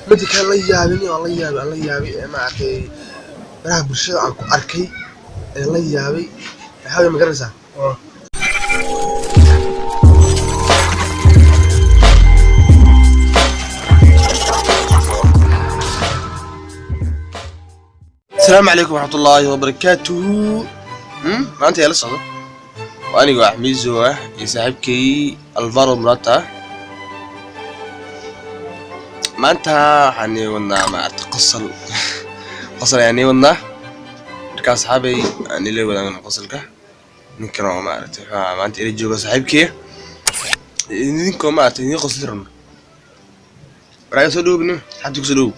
Midda kale la yaabin oo la yaabay aan la yaabay ee maaragtay baraha bulshada aan ku arkay ee la yaabay maxaa weeye, ma garanaysaa? Asalaamu calaykum waraxmatullaahi wabarakaatuhu. Maanta yaa la socdo waa anigoo Axmiizo ah iyo saaxiibkay Alvaro Murata. Maanta waxaan nii wadnaa maaragtay qosol, qosol ayaan nii wadnaa. Marka asxaabay, aan ila wadaagno qosolka ninkan oo maaragtay wuxuu ahaa maanta ila jooga saaxiibkay, idinkoo maaragtay idiin qosli rabno. Waraaga soo dhowbni, asxaabtii kusoo dhowow.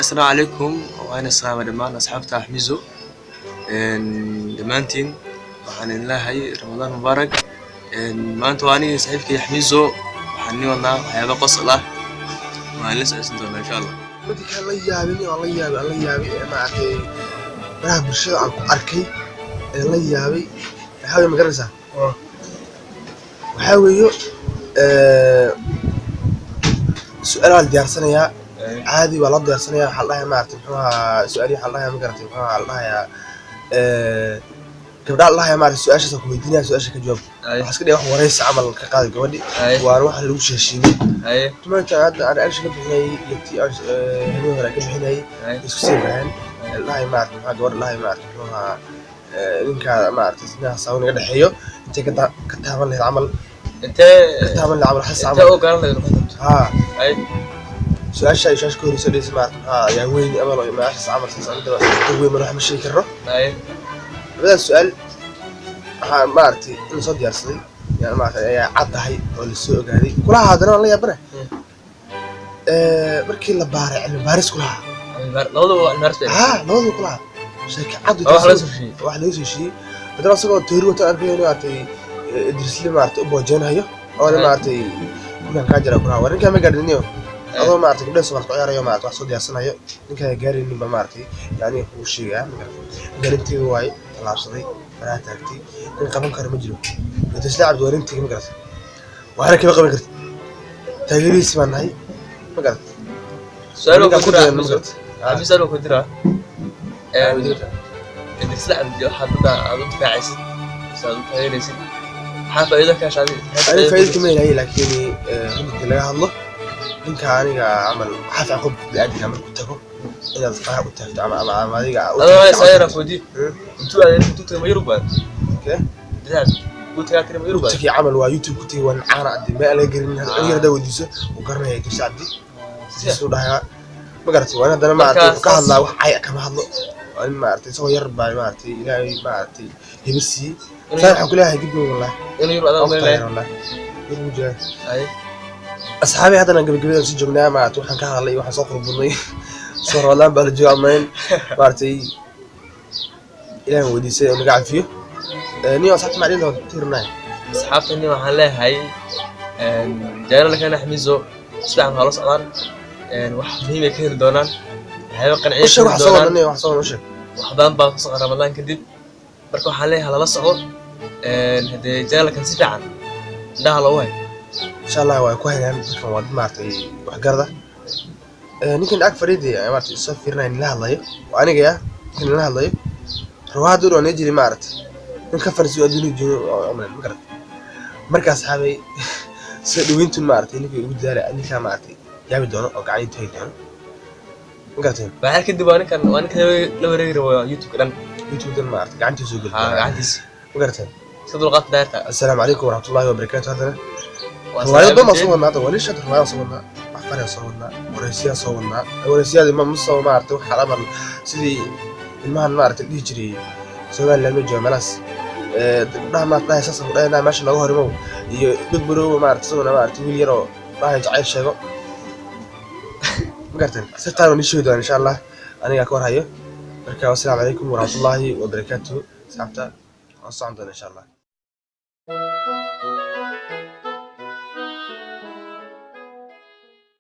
Asalaamu calaykum, waana salaama dhammaan asxaabta Axmizo dhammaantiin. Waxaan idin leeyahay Ramadaan mubaarak. Maanta waa anigii saaxiibkay Axmizo, waxaan nii wadnaa waxyaaba qosol ah, waan la socodsiin doonaa insha Allah. Midda kale la yaabin oo la yaabay aan la yaabay ee maaragtay baraha bulshada aan ku arkay ee la yaabay maxaa weeye, ma garanaysaa? Waxaa weeye su-aal waa la diyaarsanayaa, caadi waa loo diyaarsanayaa. Waxaa la dhahayaa maaragtay muxuu ahaa su-aalihi, waxaa la dhahayaa ma garatay muxuu ahaa, la dhahayaa gabdhaha la dhahayaa maaragtay su-aashaas ku weydiinaya, su-aasha ka jawaab. Waxaa iska dhigay wax waraysi camal ka qaaday gabadhi, waana waxa lagu sheeshiimay. Tumaanta hadda aan reaction ka bixinayay iyo tii aan habeen hore ka bixinayay isku sii baxeen. Dhahay maaragtay maxaa gabadha dhahay maaragtay muxuu ahaa ninkaada maaragtay sinaha saawan naga dhexeeyo intay ka taaban lahayd camal, intee ka taaban lahayd camal xas intee camal oo garan lahayd ku tabto? Haa. Su-aasha ay su-aasha ka horeyso dhehaysa maaragtay maxaa yaa weyni amal oo magacaas camal saas aan daba weyn mana wax ma sheegi karno. Labadaas su-aal waxaa maaragtay in lasoo diyaarsaday yani maaragtay ayaa caddahay oo lasoo ogaaday kulaha. Haddana waan la yaabane markii la baaray cilmi baaris kulaha. Labadaba waa cilmi baaris bay. Haa, labadaba kulaha sheeke cad. Wax laga soo heshiiyey. Wax laga soo heshiiyey. Haddana asagoo toori wata arkayo maaragtay Idrisli maaragtay u boojeenhayo oo maaragtay ninkan kaa jira kulaha, war ninkaan ma gaadhiniyo adoo maaragtay gabdhaha Soomaaliyeed ku ciyaarayo maaragtay wax soo diyaarsanayo, ninkaan gaaraynin ba maaragtay yani kuu sheegaa ma garatay. Ninka waaye tallaabsaday faraha taagtay, nin qaban karo ma jiro. Idrisli Cabdi waa nintiga, ma garatay, waxna kama qaban kartid, taageerihiisi baan nahay, ma garatay. Su-aal Ninkaan ku ku diraa dayan, ma Axmizo. garatay. Axmizo, su'aal ku diraa. Idrisla Cabdi waxaad hadda aad u difaacaysid mise aad u taageeraysid, maxaa faa'iido ka heshay adiga? Ani faa'iido kama helayo, laakiin runtii laga hadlo ninka aniga camal waxaa fiican qof bini'aadamka markuu tago inaad faraha u taagto ama adiga u Adoo taagto. sayra weydiin. Intuu aaday, intuu tagay ma Yurub baa? Okay. Idrisla Cabdi uu tagaa tiri ma Yurub baa? Tagay camal waa YouTube ku tagay, waa nin caana adi meel laga garanin. Hadda cunug yar haddaa weydiiso wuu garanaya Idris Cabdi, siisuu dhahayaa, ma garatay. Waa in haddana maaragtay wuxuu ka hadlaa wax cay kama hadlo. Waa nin maaragtay isagoo yar baa maaragtay Ilaahay maaragtay hibo siiyey. Saa waxaan ku leeyahay gidmi wallahi. Inuu Yurub adaa Waan ku umaynaya. taageera wallahi, Yurub wuu jiraa. Asxaabi, haddana gabagabadaan sii joognaa. Maaragtay waxaan ka hadlay iyo waxaan soo qurburnay soo Ramadaan baa la jooga amayn maaragtay Ilaahan weydiisay oo naga cafiyo. Nin asxaabta macdin doonta tirnaay. Asxaabtani waxaan leeyahay channelkan Axmizo si fiican waa la socdaan, wax muhiim ay ka heli doonaan, waxyaaba qanciya U ka sheeg heli wax soo doonaan. wadnay, wax soo wadna u sheeg. Wax badan baa ku socda Ramadaan kadib. Marka waxaan leeyahay lala socdo haddee channelkan si fiican indhaha loogu hayo. Insha Allah waa ku haynaan dadkan, waa dad maaragtay waxgarada. Ninkan ag fadhiidi maaragtay soo fiirinaya nila hadlayo waa aniga ya ninkan nila hadlayo rawaad u dhow jiri maaragtay nin ka fadhiisiyo adduunka joogo oo umaleyn, ma garatay. Marka asxaabay, soo dhaweyntu maaragtay ninka ugu dadaala, ninka maaragtay yaabi doono oo gacan taagi doono, ma garatay. Waxaa kadib waa ninkan, waa ninka la wareegi rabo YouTube-ka dhan. YouTube dan maaragtay gacantiisa soo geli Haa, doona. Gacantiisa. Ma garatay. Iska dulqaata daarta. Assalaamu calaykum waraxmatullaahi wabarakaatu. Haddana Waa riwaayad badan baan soo salaamantiin. wadnaa hadda, wali shanta riwaayad soo wadnaa, wax faraya soo wadnaa, wareysiyaa soo wadnaa. Wareysiyaadi ma musoo maaragtay waxaa amal sidii ilmahan maaragtay dhihi jiray Somaliland ma jooga meelahaas gabdhaha maaragtay dhahay saas ku dhahaynaa meesha nooga horimow iyo dhug baroowa maaragtay isaguna maaragtay wiil yar oo dhahay jacayl sheego, ma garteen. Sirtaan waan ii sheegi doonaa insha Allah, anigaa ka warhayo. Marka wassalaamu calaykum waraxmatullaahi wabarakaatuhu. Asxaabta waan socon doona insha Allah.